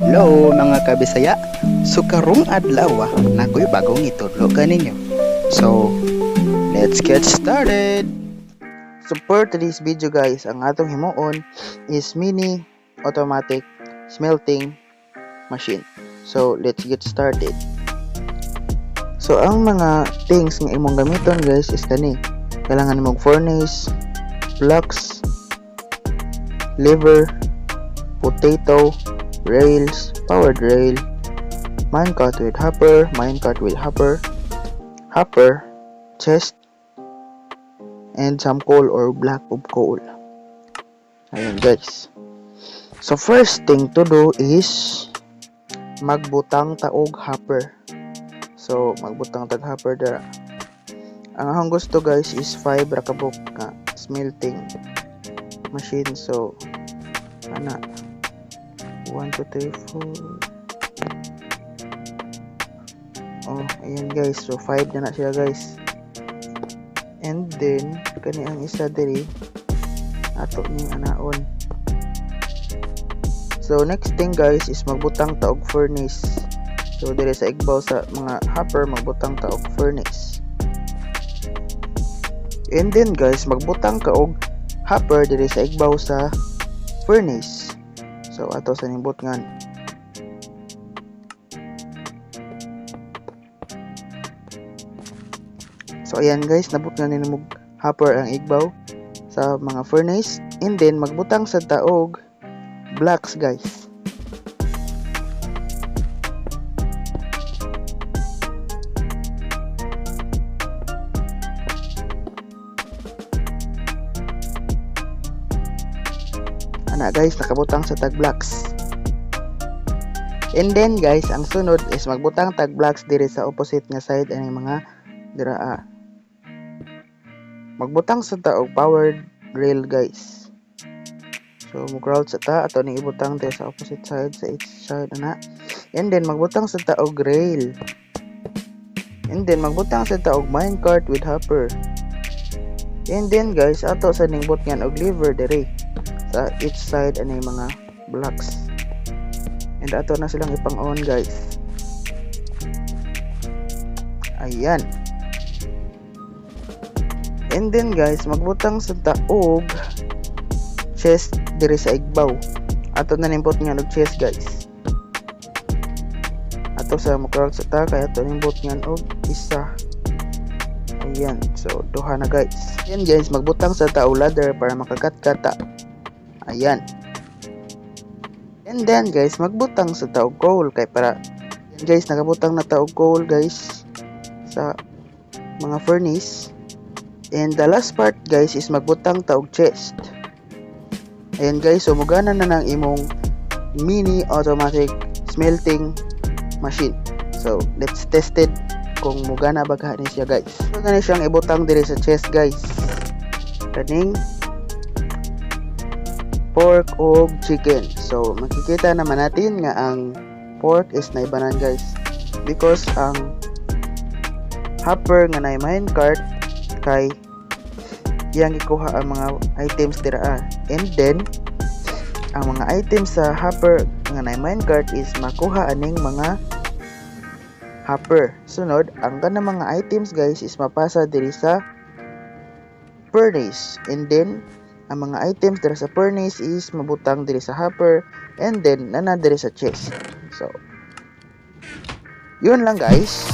Hello, mga kabisaya. So karong adlaw, naa ko'y bagong itudlo kaninyo. So let's get started. So for today's video, guys, ang atong himuon is mini automatic smelting machine. So let's get started. So ang mga things nga imong gamiton, guys, is kani. Kailangan mo furnace, blocks, lever, potato, rails, powered rail, minecart with hopper, minecart with hopper, hopper, chest, and some coal or block of coal. Ayan, guys. So first thing to do is magbutang ta og hopper. So magbutang tag hopper dira. Ang akong gusto, guys, is 5 ra kabuok nga smelting machine. So ana, 1, 2, 3, 4. Oh, ayan, guys. So 5 na na siya, guys. And then kani ang isa diri, ato ning anaon. So next thing, guys, is magbutang ta og furnace. So diri sa igbaw sa mga hopper, magbutang ta og furnace. And then, guys, magbutang ka og hopper diri sa igbaw sa furnace. So ato sa ning butngan. So ayan, guys, nabutngan ni mo hopper ang igbaw sa mga furnace, and then magbutang sa ta og blocks, guys. Ana, guys, nakabutang sa tag blocks. And then, guys, ang sunod is magbutang tag blocks diri sa opposite nga side ani mga dira. Magbutang sa ta og powered rail, guys. So mo sa ta, ato ning ibutang diri sa opposite side, sa each side ana. And then magbutang sa ta og rail. And then magbutang sa ta og minecart with hopper. And then, guys, ato sa ning butngan og lever diri sa each side ani mga blocks. And ato na silang ipang-on, guys. Ayan. And then, guys, magbutang sa ta og chest diri sa igbaw. Ato na ning butngan og chest, guys. Ato sa mo sa ta kay ato ning butngan og isa. Ayan, so duha na, guys. Ayan, guys, magbutang sa ta og ladder para makakat-kat ta. Ayan. And then, guys, magbutang sa ta og coal kay para. Ayan, guys, nakabutang na ta og coal, guys, sa mga furnace. And the last part, guys, is magbutang ta og chest. Ayan, guys, so mugana na ng imong mini automatic smelting machine. So let's test it kung mugana ba ni siya, guys. So na siyang ibutang diri sa chest, guys. Kaning pork og chicken. So makikita naman natin nga ang pork is naibanan, guys. Because ang hopper nga nay minecart kay iyang gikuha ang mga items dira. And then ang mga items sa hopper nga nay minecart is makuha aning mga hopper. Sunod, ang kanang mga items, guys, is mapasa diri sa furnace. And then ang mga items diri sa furnace is mabutang diri sa hopper, and then nana diri sa chest. So yun lang, guys.